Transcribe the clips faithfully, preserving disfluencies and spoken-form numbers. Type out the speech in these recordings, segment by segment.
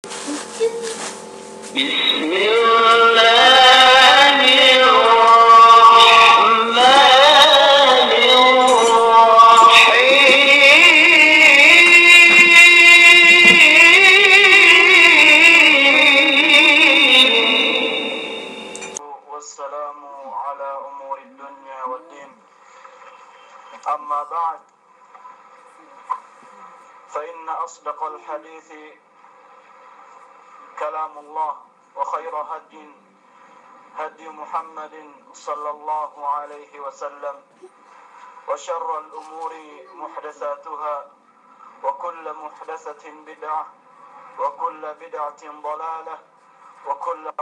بسم الله الرحمن الرحيم. والسلام على أمور الدنيا والدين. أما بعد، فإن أصدق الحديث كلام الله، وخير هدي هدي محمد صلى الله عليه وسلم، وشر الأمور محدثاتها، وكل محدثة بدعة، وكل بدعة ضلالة، وكل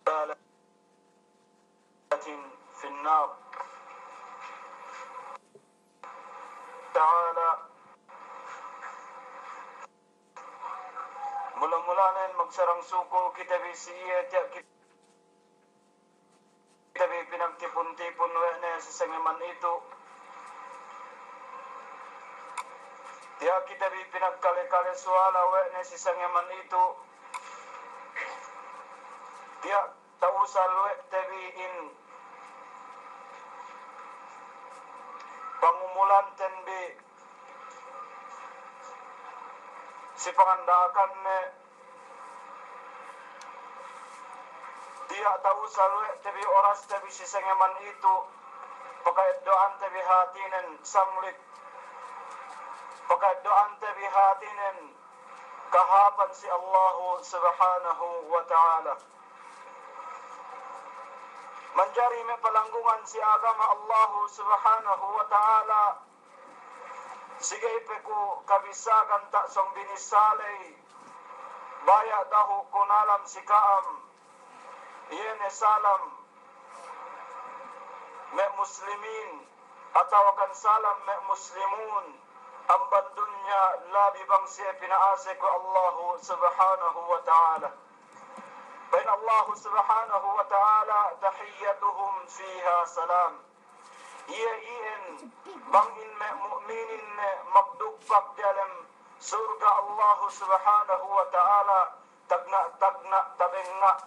ضلالة في النار. Ta'ala. Mula-mulanen magsarang sukul kite bi si iye, tiya' kite bi pinagtipun-tipun we' ne si sangeman itu. Tiya' kite bi pinagkale-kale suwala we' ne si sangeman itu. Tiya' ta'usal we' te bi in pangumulanten bi si panganda'akanne. Tiya' ta'usal we' te bi oraste bi si sangeman itu, paka'eddo'ante bi hātinen sanglit, paka'eddo'ante bi hātinen kahāpan si Allahu Subhanahu wa Ta'ala. Manjari me' palanggungan si agama Allahu Subhanahu wa Ta'ala, si ga'i pe ku kabissagan ta' sōng binissā ley, baya' dahu' ku nalam si ka'am, iye ne salam me' muslimin, atawakan salam me' muslimun, amban dunya labi bang siye pina'asek we' Allahu Subhanahu wa Ta'ala. Pa'in Allahu Subhanahu wa Ta'ala, "Tahiyyatuhum fiha salam." Iye iyan bang in me' mu'minin ne magdukpak diyalem surga' Allahu Subhanahu wa Ta'ala, tagna'-tagna' tabengnga',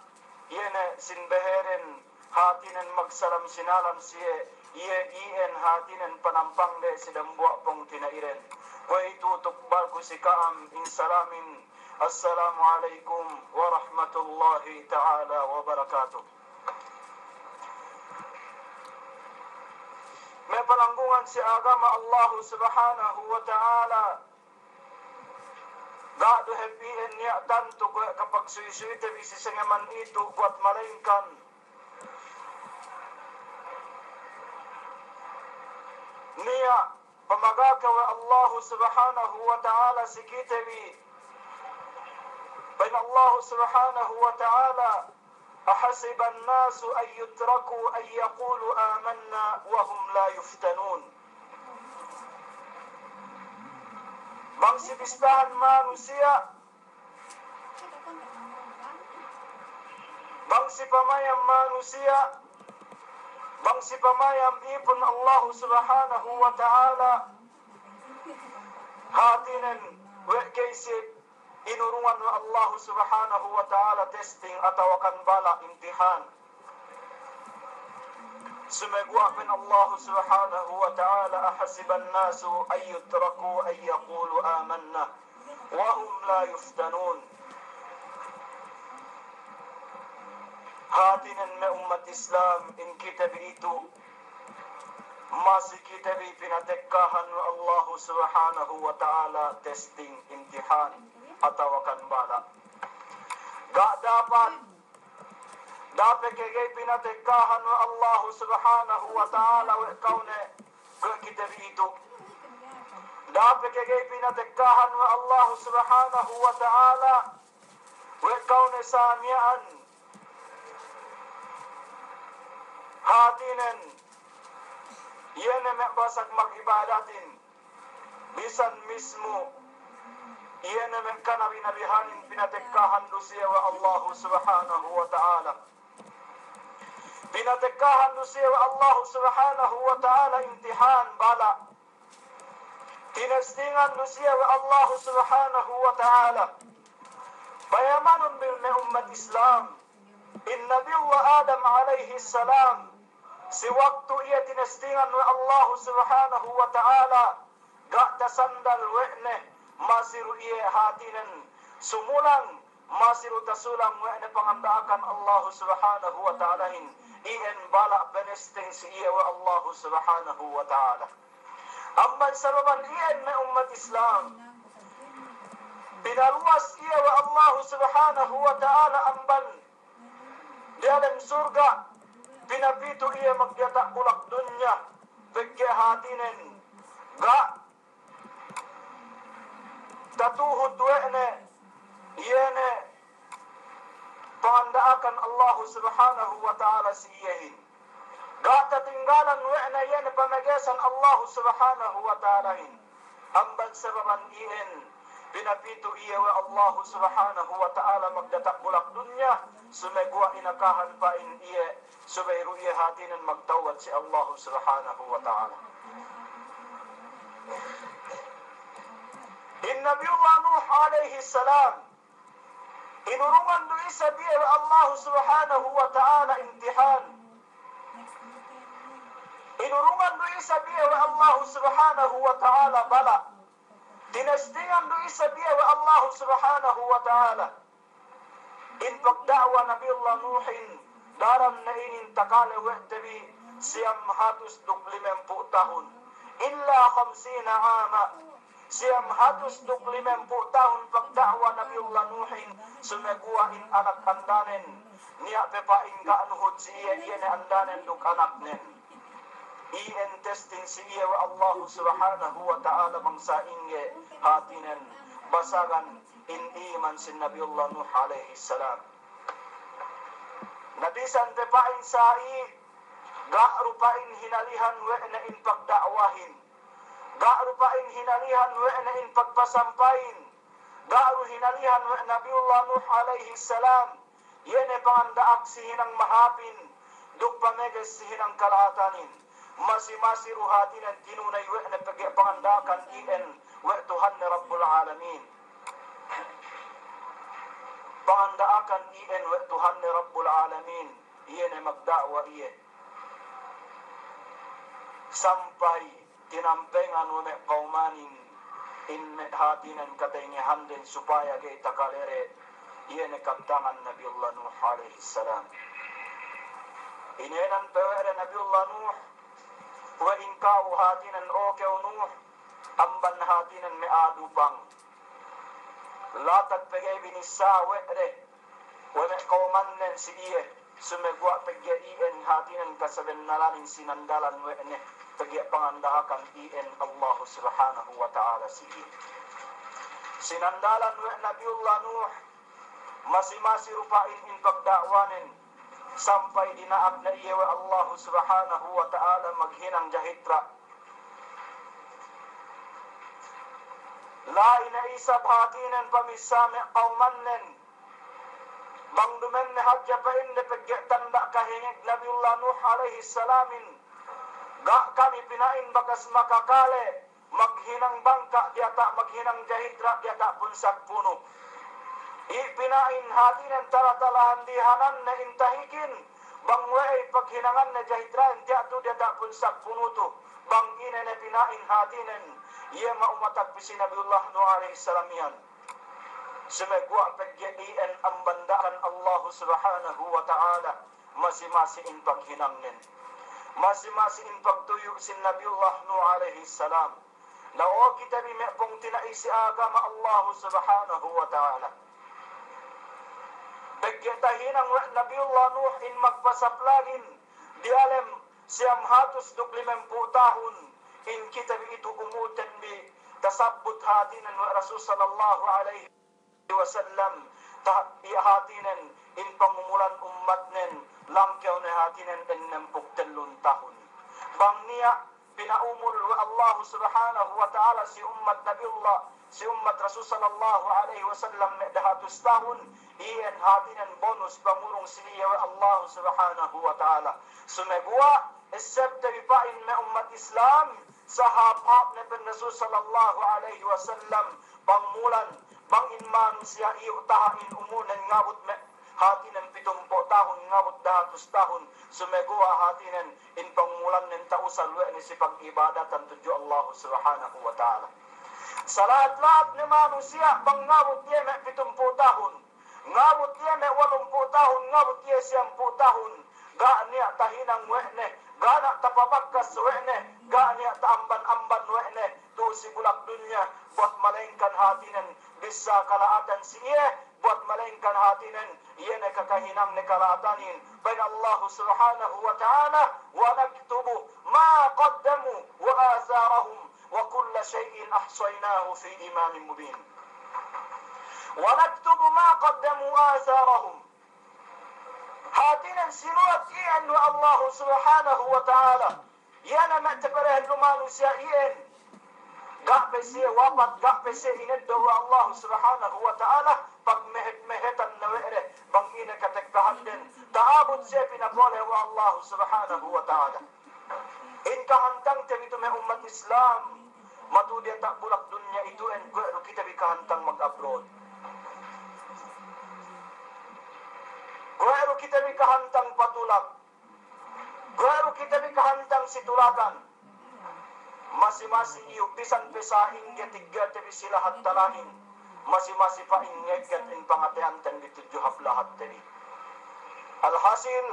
iye ne sin beheren hātinen magsalam-sinalam siye, iye iyan hātinen panampangde si dambuwa' pungtina'iren. Kuwe'itu tukbalku si ka'am in salamin, Assalamu alaikum warahmatullahi ta'ala wabarakatuh. Me' palanggungan si agama Allahu Subhanahu wa Ta'ala, ga' du hep iyan niya' tantu kuwe' kapagsuwi-suwite bi si sangeman itu kuwat, malaingkan niya' pamagaka we' Allahu Subhanahu wa Ta'ala si kite bi. Pa'in Allahu Subhanahu wa Ta'ala, "Ahasiban nasu an yutraku an yaqulu amanna wa hum la yuftanun." Bang si bistahan manusiya', bang si pamayam manusiya', bang si pamayam ipun Allahu Subhanahu wa Ta'ala, hātinen we' ga'i siye inurungan we' Allahu Subhanahu wa Ta'ala testing atawakan bala', imtihan. Sumeguwa' pa'in Allahu Subhanahu wa Ta'ala, "Ahasiban nasu an yutraku an yaqulu amanna wa hum la yuftanun." Hātinen me' ummat Islam, in kite bi itu, masi kite bi pinatekkahan we' Allahu Subhanahu wa Ta'ala testing, imtihan, atawakan bala'. Ga' dapat, da'a pe ke ga'i pinatekkahan we' Allahu Subhanahu wa Ta'ala we' ka'u ne kuwe' kite bi itu. Da'a pe ke ga'i pinatekkahan we' Allahu Subhanahu wa Ta'ala we' ka'u ne sa miya'an, hātinen iye ne me' basag mag'ibadatin, bisan mismu iye ne me' kanabi-nabihanin pinatekkahan du siye we' Allahu Subhanahu wa Ta'ala. Pinatekkahan du siye we' Allahu Subhanahu wa Ta'ala imtihan, bala'. Tinestingan du siye we' Allahu Subhanahu wa Ta'ala. Payamanun bi me' ummat Islam, in Nabiyullah Adam alayhis salam, si waktu iye tinestingan we' Allahu Subhanahu wa Ta'ala, ga' tasandal we' ne, masi du iye hātinen sumulang, masi du tasulang we' ne panganda'akan Allahu Subhanahu wa Ta'alahin, iyan bala' penesting si iye we' Allahu Subhanahu wa Ta'ala. Amban sababan iyan me' ummat Islam, pinaluwas iye we' Allahu Subhanahu wa Ta'ala amban diyalem surga', pinapitu iye magdiyata' bulak dunya, pegge' hātinen ga' tatuhut we' ne, iye ne panganda'akan Allahu Subhanahu wa Ta'ala si iyehin. Ga' tatinggalan we' ne iye ne pamegesan Allahu Subhanahu wa Ta'alahin. Amban sababan iyan, pinapitu iye we' Allahu Subhanahu wa Ta'ala magdiyata' bulak dunya, sumeguwa' inakahan pa'in iye, subey du iye hātinen magtawbat si Allahu Subhanahu wa Ta'ala. In Nabiyullah Nuh alayhis salam, inurungan du isab iye we' Allahu Subhanahu wa Ta'ala imtihan. Inurungan du isab iye we' Allahu Subhanahu wa Ta'ala bala'. Tinestingan du isab iye we' Allahu Subhanahu wa Ta'ala. In pagda'wa Nabiyullah Nuhin, daran ne inin takale we' te bi siyam hatus duk limempū' tahun. Illa khamsina ama. Siyam hatus duk limempū' tahun pagda'wa Nabiyullah Nuhin, sumeguwa' in anak andanen, niya' pe pa'in ga' nuhut si iye, iye ne andanen duk anaknen. Iyan testing si iye we' Allahu Subhanahu wa Ta'ala bang sa'ingge hātinen basagan in iman sin Nabiyullah Nuh alayhis salam. Na bisan pe pa'in sa'i, ga' du pa'in hinalihan we' ne in pagda'wahin. Ga' du pa'in hinalihan we' ne in pagpasampayin. Ga' du hinalihan we' Nabiyullah Nuh alayhis salam, iye ne panganda'ak si hinang mahāpin duk pameges si hinang kala'atanin. Masi-masi du hātinen tinunay we' ne pegge' panganda'akan iyan we' Tuhanne Rabbul Alamin. Panganda'akan iyan we' Tuhanne Rabbul Alamin, iye ne magda'wa iye. Sampay tinampengan we' me' kawmanin in me' hātinen katayngehanden supaya ga'i takalere, iye ne kabtangan Nabiyullah Nuh alayhis salam. Inēnan pe we' de Nabiyullah Nuh, we' in ka'u hātinen, o kew Nuh, amban hātinen me' a'a dupang. Latag pe ga'i binissā we' de we' me' kawmannen si iye, sumeguwa' pegge' iyan hātinen kasabennalanin sinandalan we' ne, pegge' panganda'akan iyan Allahu Subhanahu wa Ta'ala si iye. Sinandalan we' Nabiyullah Nuh, masi-masi du pa'in in pagda'wanen, sampay dina'ak ne iye we' Allahu Subhanahu wa Ta'ala maghinang jahitra. La'i ne isab hātinen pamissā me' kawmannen. Bang duma'in ne hadja pa'inde pegge' tanda' kahengeg Nabiyullah Nuh alayhis salamin, ga' kami pina'in bakas makakale maghinang bangka' diyata', maghinang jahitra diyata' punsak punu. I' pina'in hātinen tala-talahan dihananne in tahikin, bang we'ey paghinanganne jahitra'in tiya' tu diyata' punsak punu tu, bang ine ne pina'in hātinen, iye ma'umatak pī si Nabiyullah Nuh alayhis salam iyan. Sumeguwa' pegge' iyan amban da'akan Allahu Subhanahu wa Ta'ala, masi-masi in paghinangnen. Masi-masi in pagtuyu' sin Nabiyullah Nuh alayhis salam. Na o kite bi me' pungtina'i si agama Allahu Subhanahu wa Ta'ala. Pegge' tahinang we' Nabiyullah Nuh in magpasaplagin diyalem siyam hatus duk limempū' tahun, in kite bi itu umulten bi tasabbut hātinen we' Rasul sallallahu alayhi wasallam, ta-, iye hātinen in pangumulan ummatnen, langkew ne hātinen ennempū' tellun tahun. Bang niya' pina'umul we' Allahu Subhanahu wa Ta'ala si ummat Nabiyullah, si ummat Rasul sallallahu alayhi wasallam me' dahatus tahun, iyan hātinen bonus pangurung si iye we' Allahu Subhanahu wa Ta'ala. Sumeguwa' essebte bi pa'in me' ummat Islam, sahāp-hāp ne pa'in Rasul sallallahu alayhi wasallam, pangumulan, Bang in manusiya' iyu' taha' in umulnen ngabut me' hātinen pitumpū' tahun, ngabut dahatus tahun, sumeguwa' hātinen in pangumulannen ta'usal we' ne si pag'ibadatan tudju Allahu Subhanahu wa Ta'ala. Salahat-lahat ne manusiya' bang ngabut iye me' pitumpū' tahun, ngabut iye me' walumpū' tahun, ngabut iye siyampū' tahun, ga' niya' tahinang we' ne, ga' niya' tapabakkas we' ne, ga' niya' ta'amban-amban we' ne, tu'u si bulak dunya, buwat malaingkan hātinen bissā kala'atan si iye, buwat malaingkan hātinen, iye ne kakahinangne kala'atanin, pa'in Allahu Subhanahu wa Ta'ala, "Wa naktubu ma qaddamu wa atharahum, wa kulla shay'in ahsaynahu fi imamin mubin." Wa naktubu ma qaddamu wa atharahum. Hātinen sinuwat iyan we' Allahu Subhanahu wa Ta'ala. Iye ne me' tapalehel du manusiya' iyan. Ga' pe siye wapat, ga' pe siye ineddo' we' Allahu Subhanahu wa Ta'ala, pagmehet-mehetan ne we' de, bang ine katekkahannen, ta'abut siye pinapole' we' Allahu Subhanahu wa Ta'ala. In kahantangte bi tu me' ummat Islam, matu'u diyata' bulak dunya itu'en, kuwe' du kite bi kahantang mag-abroad. Kuwe' du kite bi kahantang patulak. Kuwe' du kite bi kahantang si tulakan. Masi-masi iyu' bisan pe sa'ingge tiggelte bi si lahat talahin. Masi-masi pa'in ngegget in pangateyanten bi tudju hap lahatte bi. Alhasil,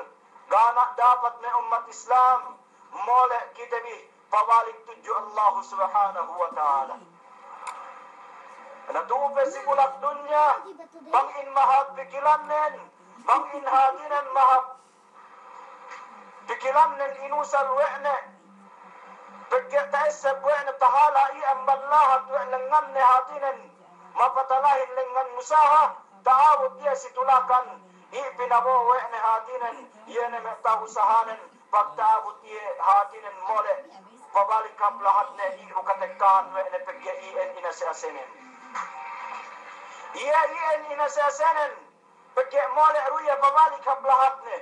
ga' niya' dapat me' ummat Islam, mole' kite bi pabalik tudju Allahu Subhanahu wa Ta'ala. Na tu'u pe si bulak dunya, bang in mahāp pikilannen, bang in hātinen mahāp pikilannen inusal we' ne, pegge' ta'esseb we' ne tahala' iye amban lahat we' lengnganne hātinen, mapatalahin lengngan usaha, ta'abut iye si tulakan, i' pinabo'o we' ne hātinen, iye ne me' ta'usahanen, pagta'abut iye hātinen mole', pabalik hap lahatne, i' du katekkahan we' ne pegge' iyan inase-asenen. Iye iyan inase-asenen, pegge' mole' du iye pabalik hap lahatne.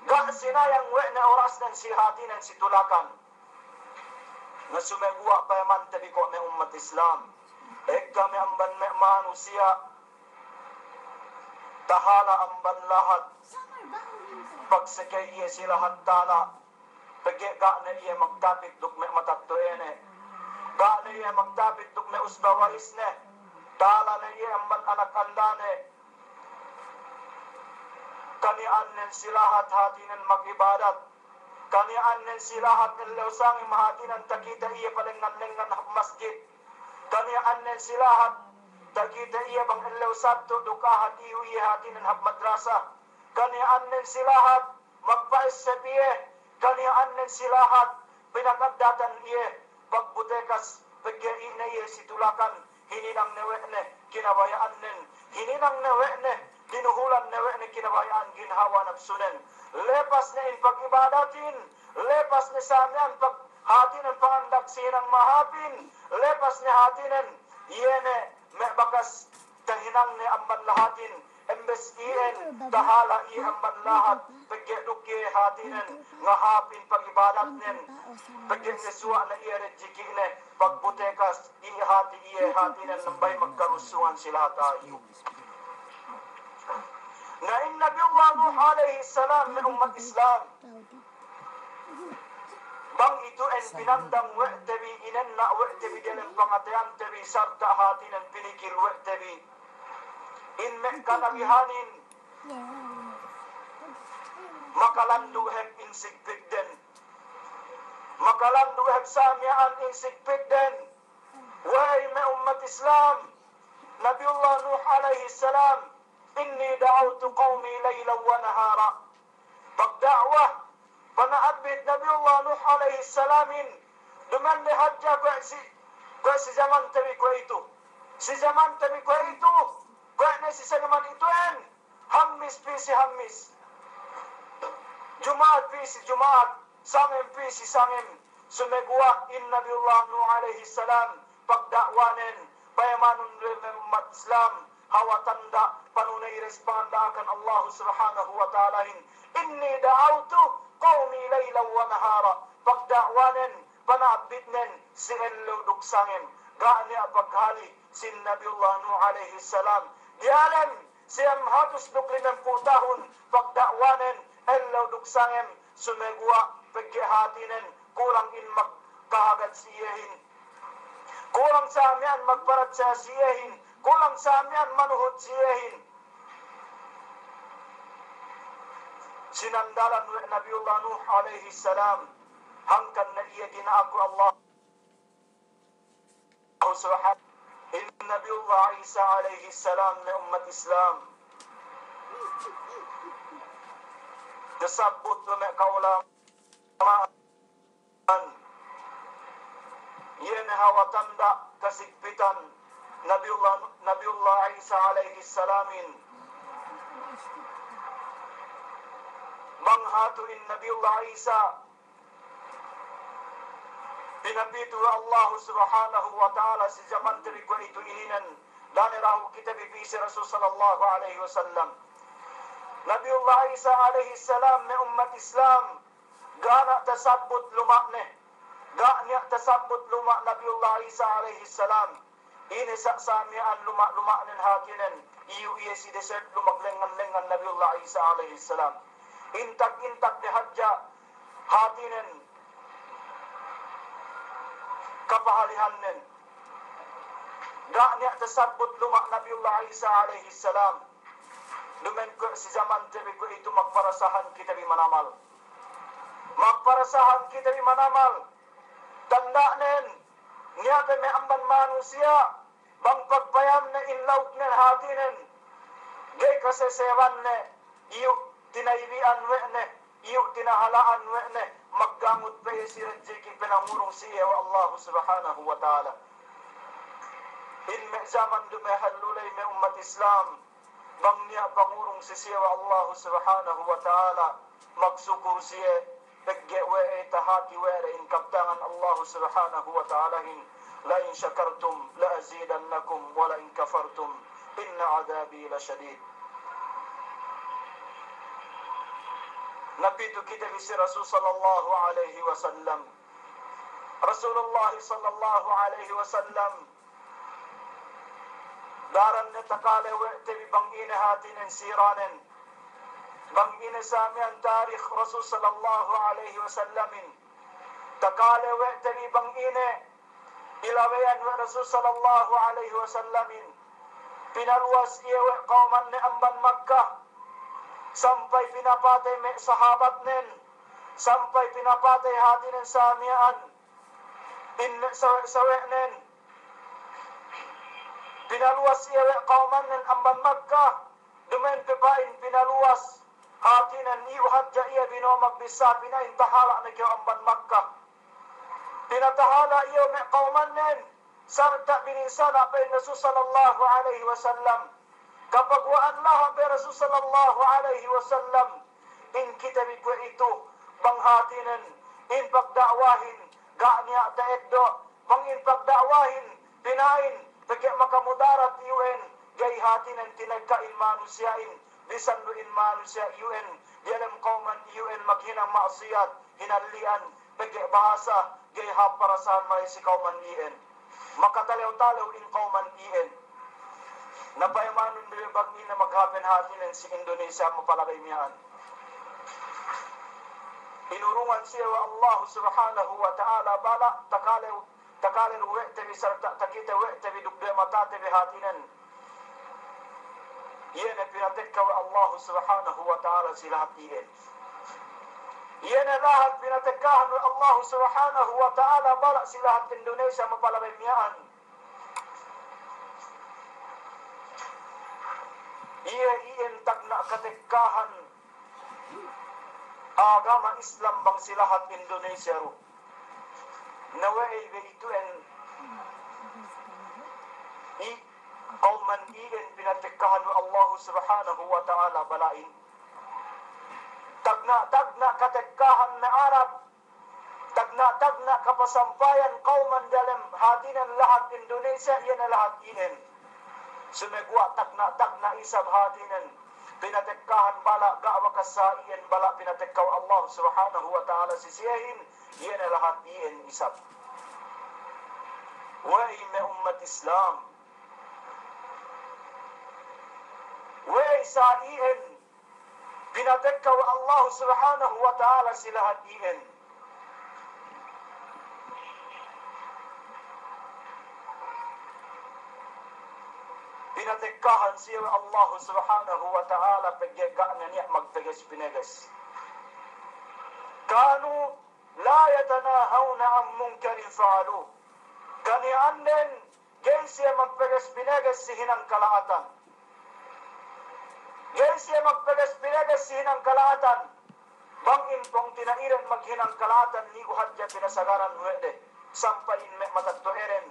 Ga' sinayang we' ne orasnen si hātinen si tulakan. Na sumeguwa' payamante bi ko' me' ummat Islam. Ekka me' amban me' manusiya'. Tahala' amban lahat. Pagsekey iye si lahat tala'. Pegge' ga' ne iye magtapit duk me' matetto'ane. Ga' ne iye magtapit duk me' usba warisne. Tala' ne iye amban anak andane. Kaniya'annen si lahat hātinen mag'ibadat. Kaniya'annen si lahat ellew sangem hātinen takite iye palengngan-lengngan hap masjid. Kaniya'annen si lahat takite iye bang ellew Sabtu duk Ahad iyu' iye hātinen hap madrasa. Kaniya'annen si lahat magpa'esseb iye. Kaniya'annen si lahat pinakaddatan iye pagbutekas pegge' ine iye si tulakan. Hininang ne we' ne kinabaya'annen, hininang ne we' ne, dinuhulan ne we' ne kinabaya'an ginhawa napsunen. Lepas ne in pag'ibadatin, lepas ne sa miya'an pag-, hātinen pangandak si hinang mahāpin, lepas ne hātinen, iye ne me' bakas tahinangne amban lahatin, embes iyan, tahala' iye amban lahat, pegge' duk iye hātinen, ngahāpin pag'ibadatnen, pegge' ngesuwa' ne iye rejiki'ne, pagbutekas, iye hāti iye hātinen nambay magkarusungan si lahat ayu. Na in Nabiyullah Nuh alayhis salam me' ummat Islam. Bang itu'en pinandang we' te bi, inenna' we' te bi diyalem pangateyante bi, sarta' hātinen pinikil we' te bi. In me' kanabihanin, makalandu' hep in sigpikden. Makalandu' hep sa miya'an in sigpikden. Wey me' ummat Islam, Nabiyullah Nuh alayhis salam, "Inni da'awtu qawmi laylan wa nahara." Pagda'wa, pana'abbit Nabiyullah Nuh alayhis salamin, duma'in ne hadja kuwe' si, kuwe' si zamante bi kuwe'itu. Si zamante bi kuwe'itu, kuwe' ne si sangem itu'en, Hammis pī si Hammis, Juma'at pī si Juma'at, sangem pī si sangem, sumeguwa' in Nabiyullah Nuh alayhis salam, pagda'wanen, payamanun we' me' ummat Islam, hawal tanda' panuney res panganda'akan Allah Subhanahu wa Ta'alahin, "Inni da'awtu qawmi laylan wa nahara." Pagda'wanen, pana'abbitnen, si ellew duk sangem. ga' niya' paghali sin Nabiyullah Nuh alayhis salam. Diyalem siyam hatus duk limempū' tahun pagda'wanen, ellew duk sangem, sumeguwa' pegge' hātinen kulang in magkahagad si iyehin. Kulang sa miya'an magparatsaya si iyehin. Kulang sa miya'an manuhut si iyehin. Sinandalan we' Nabiyullah Nuh alayhis salam, hangkan ne iye dina'ak we' Allah Subhanahu. In Nabiyullah Isa alayhis salam me' ummat Islam, tasabbut we' me' kaulamaan, iye ne hawal tanda' kasigpitan Nabiyullah, Nabiyullah Isa alayhis salamin. Bang hatu in Nabiyullah Isa pinapitu we' Allahu Subhanahu wa Ta'ala si jaman te bi kuwe'itu ininen, da'a ne dahu' kite bi pī si Rasul sallallahu alayhi wasallam. Nabiyullah Isa alayhis salam me' ummat Islam, ga' niya' tasabbut luma'ne. Ga' niya' tasabbut luma' Nabiyullah Isa alayhis salam. Ine sa' sa miya'an luma'-luma'nen hātinen, iyu' iye si desert lumag lengngan-lengngan Nabiyullah Isa alayhis salam. Intag-intag ne hadja hātinen kapahalihannen. Ga' niya' tasabbut luma' Nabiyullah Isa alayhis salam. Duma'in kuwe' si jaman te bi kuwe'itu magparasahan kite bi manamal. Magparasahan kite bi manamal. Tanda'nen, niya' pe me' amban manusiya', bang pagpayamne in lawuknen hātinen, ga'i kasesebanne, iyu' tinaybi'an we' ne, iyu' tinahala'an we' ne, maggangut pe iye si rejeki pinangurung si iye we' Allahu Subhanahu wa Ta'ala. In me' jaman duma'in hallu ley me' ummat Islam, bang niya' pangurung si siye we' Allahu Subhanahu wa Ta'ala, magsukur siye, pegge' we'ey tahati we' de in kabtangan Allahu Subhanahu wa Ta'alahin, "La in shakartum la azidannakum wa la in kafartum inna adhabi la shadid." Napitu kite bi si Rasul sallallahu alayhi wasallam. Rasulullah sallallahu alayhi wasallam, daran ne takale we' te bi bang ine hātinen siranen, bang ine sa miya'an tarikh Rasul sallallahu alayhi wasallamin. Takale we' te bi bang ine ilaweyan we' Rasul sallallahu alayhi wasallamin. Pinaluwas iye we' kawmanne amban Makkah, sampay pinapatey me' sahabatnen, sampay pinapatey hātinen sa miya'an in me' sawe'-sawe'nen. Pinaluwas iye we' kawmannen amban Makkah, duma'in pe pa'in pinaluwas, hātinen iyu' hadja iye bino'o magbissā, pina'in tahala' ne kew amban Makkah. Pinatahala' iye me' kawmannen, sarta' bininsana' pa'in Rasul sallallahu alayhi wasallam. Kapaguwa'an laha' pe Rasul sallallahu alayhi wasallam, in kite bi kuwe'itu, bang hātinen in pagda'wahin ga' niya' ta'eddo', bang in pagda'wahin pina'in pegge' makamudarat iyu'en, ga'i hātinen tinekka in manusiya'in, bisan du in manusiya' iyu'en diyalem kawman iyu'en maghinang ma'siyat, hinalli'an, pegge' bahasa ga'i hāp parasahan ma'i si kawman iyan. Makatalew-talew in kawman iyan. Na payamanun du we' bang ine maghapen hātinen si Indonesia mapalabey miya'an. Inurungan siye we' Allahu Subhanahu wa Ta'ala bala' takalew, takale du we' te bi sarta' takite we' te bi duk duwe matate bi hātinen. Iye ne pinatekka we' Allahu Subhanahu wa Ta'ala si lahat iyan. Iye ne lahat pinatekkahan we' Allahu Subhanahu wa Ta'ala bala' si lahat Indonesia mapalabey miya'an. Iye iyan tagna' katekkahan agama Islam bang si lahat Indonesia du. Na we'ey be itu'en i kawman iyan pinatekkahan we' Allahu Subhanahu wa Ta'ala bala'in. Tagna'-tagna' katekkahan me' Arab, tagna'-tagna' kapasampayan kawman diyalem hātinen lahat Indonesia, iye ne lahat iyan. Sumeguwa' tagna'-tagna' isab hātinen pinatekkahan bala' ga' bakas sa iyan bala' pinatekka we' Allahu Subhanahu wa Ta'ala si siyehin, iye ne lahat iyan isab. We'ey me' ummat Islam. We'ey sa iyan pinatekka we' Allahu Subhanahu wa Ta'ala si lahat iyan. Pinatekkahan siye we' Allahu Subhanahu wa Ta'ala pegge' ga' ne niya' magpeges-pineges. Kanu la yatanahawna an munkarin fa'aluh. Kaniya'anden, ga'i siye magpeges-pineges si hinang kala'atan. Ga'i siye magpeges-pineges si hinang kala'atan. Bang in pungtina'iren maghinang kala'atan niyu' hadja pinasagaran we' de. Sampay in me' matetto'aden.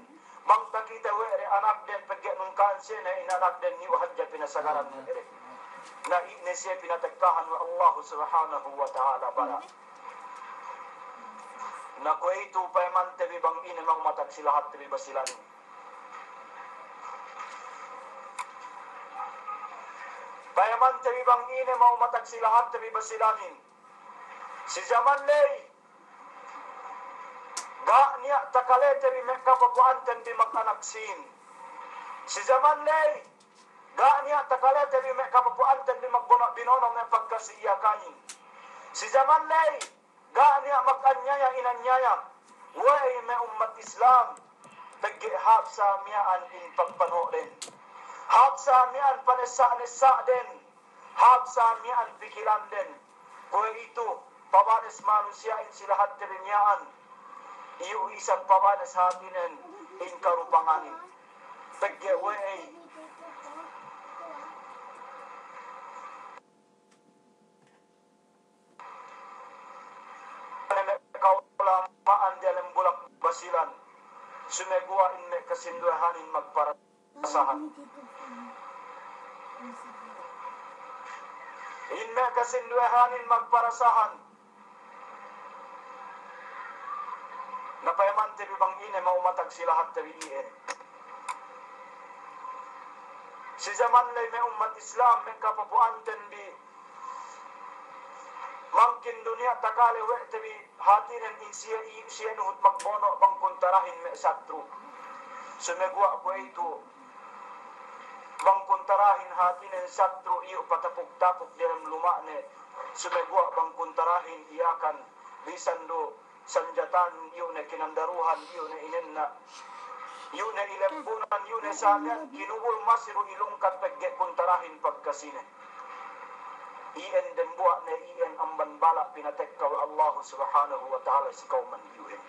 Bang takite we' de anakden pegge' nungka'an siye ne in anakden niyu' hadja pinasagaran we' de. Na ine siye pinatekkahan we' Allahu Subhanahu wa Ta'ala bala'. Na kuwe'itu payamante bi bang ine ma'umatag si lahatte bi Basilanin. Payamante bi bang ine ma'umatag si lahatte bi Basilanin. Si jaman ley, ga' niya' takalete bi me' kapapu'anten bi mag-anak sīn. Si jaman ley, ga' niya' takalete bi me' kapapu'anten bi magbono' binono' me' pagkasi Iyakanin. Si jaman ley, ga' niya' mag-anyaya inanyaya. We'ey me' ummat Islam, pegge' hāp sa miya'an in pagpano'den. Hāp sa miya'an panessa'-nessa'den. Hāp sa miya'an pikilanden. Kuwe'itu, pabanes manusiya'in si lahatte bi miya'an. Iyu' isab pabanes hātinen in karupanganin. Pegge' we'ey me' kaulama'an diyalem bulak Basilan, sumeguwa' in me' kasinduwehanin magparasahan. In me' kasinduwehanin magparasahan. Na payamante bi bang ine ma'umatag si lahatte bi iyan. Si jaman ley me' ummat Islam me' kapapu'anten bi, mangkin du niya' takale we' te bi hātinen in siye i-, siye nuhut magbono' bang kuntarahin me' satru'. Sumeguwa' kuwe'itu, bang kuntarahin hātinen satru' iyu' patapuk-tapuk diyalem luma'ne. Sumeguwa' bang kuntarahin Iyakan, bisan du sanjatan, iyu' ne kinandaruhan, iyu' ne inenna', iyu' ne ilembunan, iyu' ne sa miya'an kinubul masi du ilungkat pegge' kuntarahin pagkasine. Iyan dembuwa' ne iyan amban bala' pinatekka we' Allahu Subhanahu wa Ta'ala si kawman iyu'en.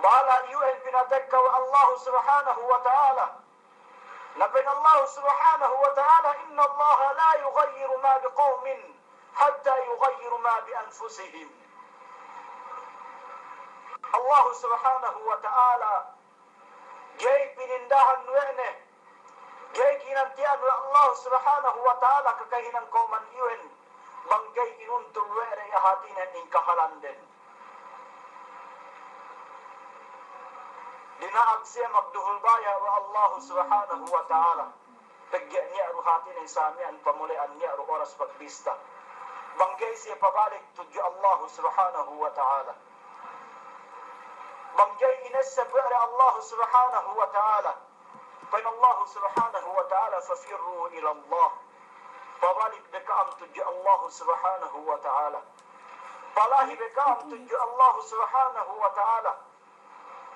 Bala' iyu'en pinatekka we' Allahu Subhanahu wa Ta'ala. Na pa'in Allahu Subhanahu wa Ta'ala, "Innallaha la yughayyiru ma biqawmin hatta yughayyiru ma bi anfusihim." Allahu Subhanahu wa Ta'ala ga'i pinindahan we' ne, ga'i ginanti'an we' Allahu Subhanahu wa Ta'ala kakahinang kawman iyu'en, bang ga'i inuntul we' de iye hātinen in kahalanden. Dina'ak siye magduhul baya' we' Allahu Subhanahu wa Ta'ala. Pegge' niya' du hātinen sa miya'an pamule'an, niya' du oras pagbista. Bang ga'i siye pabalik tudju Allahu Subhanahu wa Ta'ala. Bang ga'i inesseb we' de Allahu Subhanahu wa Ta'ala. Pa'in Allahu Subhanahu wa Ta'ala, "Fafirru ilallah." Pabalik be ka'am tudju Allahu Subhanahu wa Ta'ala. Palahi be ka'am tudju Allahu Subhanahu wa Ta'ala.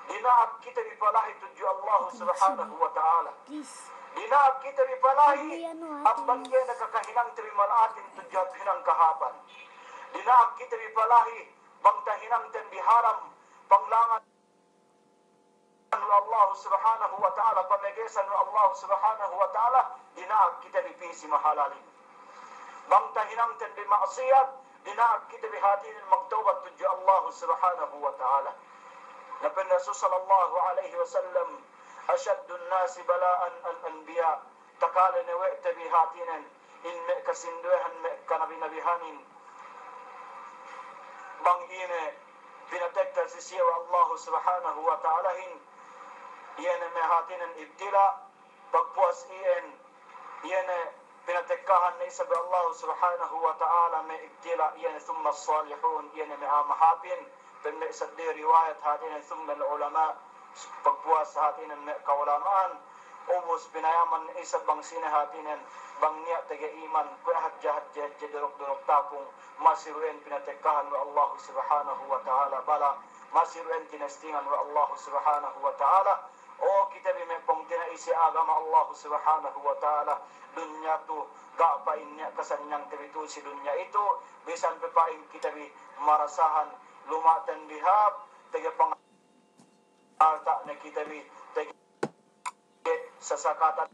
Dina'ak kite bi palahi tudju Allahu Subhanahu wa Ta'ala. Dina'ak kite bi palahi amban iye ne kakahinangte bi mala'atin tudju hap hinang kahāpan. Dina'ak kite bi palahi bang tahinangten bi haram, panglangan we' Allahu Subhanahu wa Ta'ala, pamegesan we' Allahu Subhanahu wa Ta'ala, dina'ak kite bi pī si mahalalin. Bang tahinangten bi ma'asiyat, dina'ak kite bi hātinen magtawbat tudju Allahu Subhanahu wa Ta'ala. Na pa'in Rasul sallallahu alaihi wasallam, "Ashaddun nasi bala'an al-anbiya." Takale ne we' te bi hātinen in me' kasinduwehan me' kanabi-nabihanin. Bang ine pinatekka si siye we' Allahu Subhanahu wa Ta'alahin, iye ne me' hātinen ibtila', pagpuwas iyan, iye ne pinatekkahan ne isab we' Allahu Subhanahu wa Ta'ala me' ibtila', iye ne thumma salihun, iye ne me' a'a mahāpin, pa'in me' seddili riwayat hātinen, thumma al-ulama, pagpuwas hātinen me' ka'ulama'an, ubus pinayaman isab bang sine hātinen, bang niya' tege iman, kuwe' hadja hadje-hadje duruk-duruk tapung, masi du iyan pinatekkahan we' Allahu Subhanahu wa Ta'ala bala, masi du iyan tinestingan we' Allahu Subhanahu wa Ta'ala. O kite bi me' pungtina'i si agama Allahu Subhanahu wa Ta'ala, dunya tu ga' pa'in niya' kasanyangte bi tu'u si dunya itu, bisan pe pa'in kite bi marasahan luma'ten bi hāp, tege pangalta' ne kite bi, tege sasakatan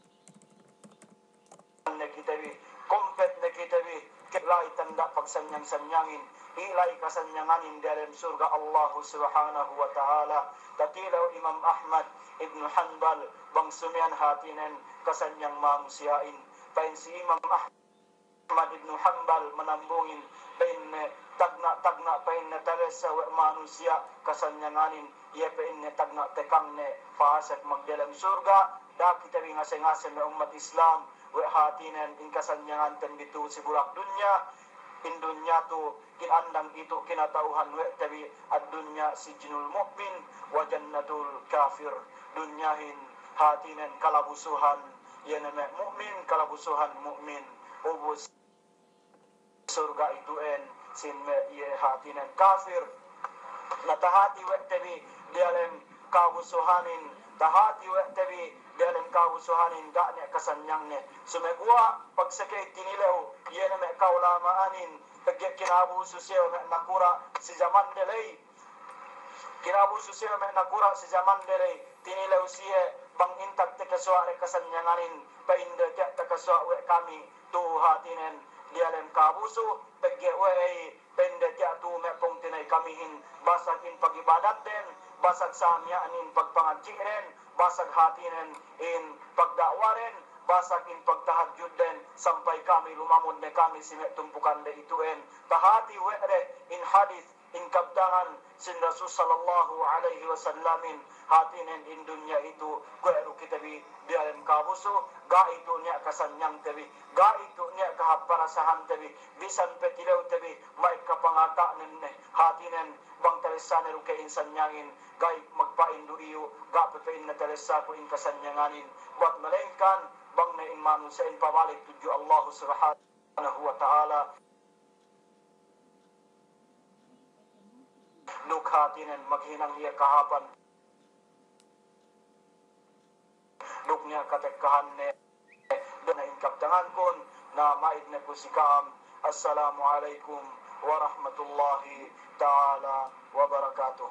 ne kite bi, kumpet ne kite bi, ke la'i tanda' pagsanyang-sanyangin, i la'i kasanyanganin diyalem surga' Allahu Subhanahu wa Ta'ala. Tatilew Imam Ahmad ibnu Hanbal, bang sumiyan hātinen kasanyang manusiya'in. Pa'in si Imam Ahmad ibnu Hanbal manambungin, pa'inne, tagna'-tagna' pa'inne talessa we' manusiya' kasanyanganin, iye pa'inne tagna' tekangne pa'asek magdiyalem surga'. Da'a kite bi ngase-ngase me' ummat Islam, we' hātinen in kasanyanganten bi tu'u si bulak dunya, in dunya tu kinandang itu kinata'uhan we' te bi, ad-dunya sijnul mu'min wa jannatul kafir. Dunyahin hātinen kalabusuhan iye ne me' mu'min, kalabusuhan mu'min. Ubus surga' itu'en sin me' iye hātinen kafir. Na tahati we' te bi diyalem kabusuhanin, tahati we' te bi diyalem kabusuhanin ga' ne kasanyangne. Sumeguwa' pagseke tinilew iye ne me' ka'ulama'anin, pegge' kinabusu siye we' me' nakura' si jaman deley. Kinabusu siye me' nakura' si jaman deley, tinilew siye bang intag takasuwa' de kasanyanganin, pa'inde tiya' takasuwa' we' kami tu'u hātinen diyalem kabusu, pegge' we'ey, pa'inde tiya' tu'u me' pungtina'i kamihin, basag in pag'ibadatden, basag sa miya'an in pagpangadji'den, basag hātinen in pagda'waden, basag in pagtahajjudden, sampay kami lumamud ne kami si me' tumpukande itu'en. Tahati we' de in hadis in kabtangan sin Rasul sallallahu alaihi wasallamin, hātinen in dunya itu, kuwe' du kite bi diyalem kabusu, ga' itu niya' kasanyangte bi, ga' itu niya' kahāp parasahante bi, bisan pe tilewte bi, ma'ekka pangata'nen ne, hātinen bang talessane du ke in sanyangin, ga'i magpa'in du iyu', ga' pe pa'inne talessaku in kasanyanganin, buwat malengkan bang ne in manusiya'in pabalik tudju Allahu Subhanahu wa Ta'ala. Duk hātinen maghinang iye kahāpan. Duk niya' katekkahanne. Duk na in kabtangankun, na ma'id ne ku si ka'am. Assalamu alaikum warahmatullahi ta'ala wabarakatuh.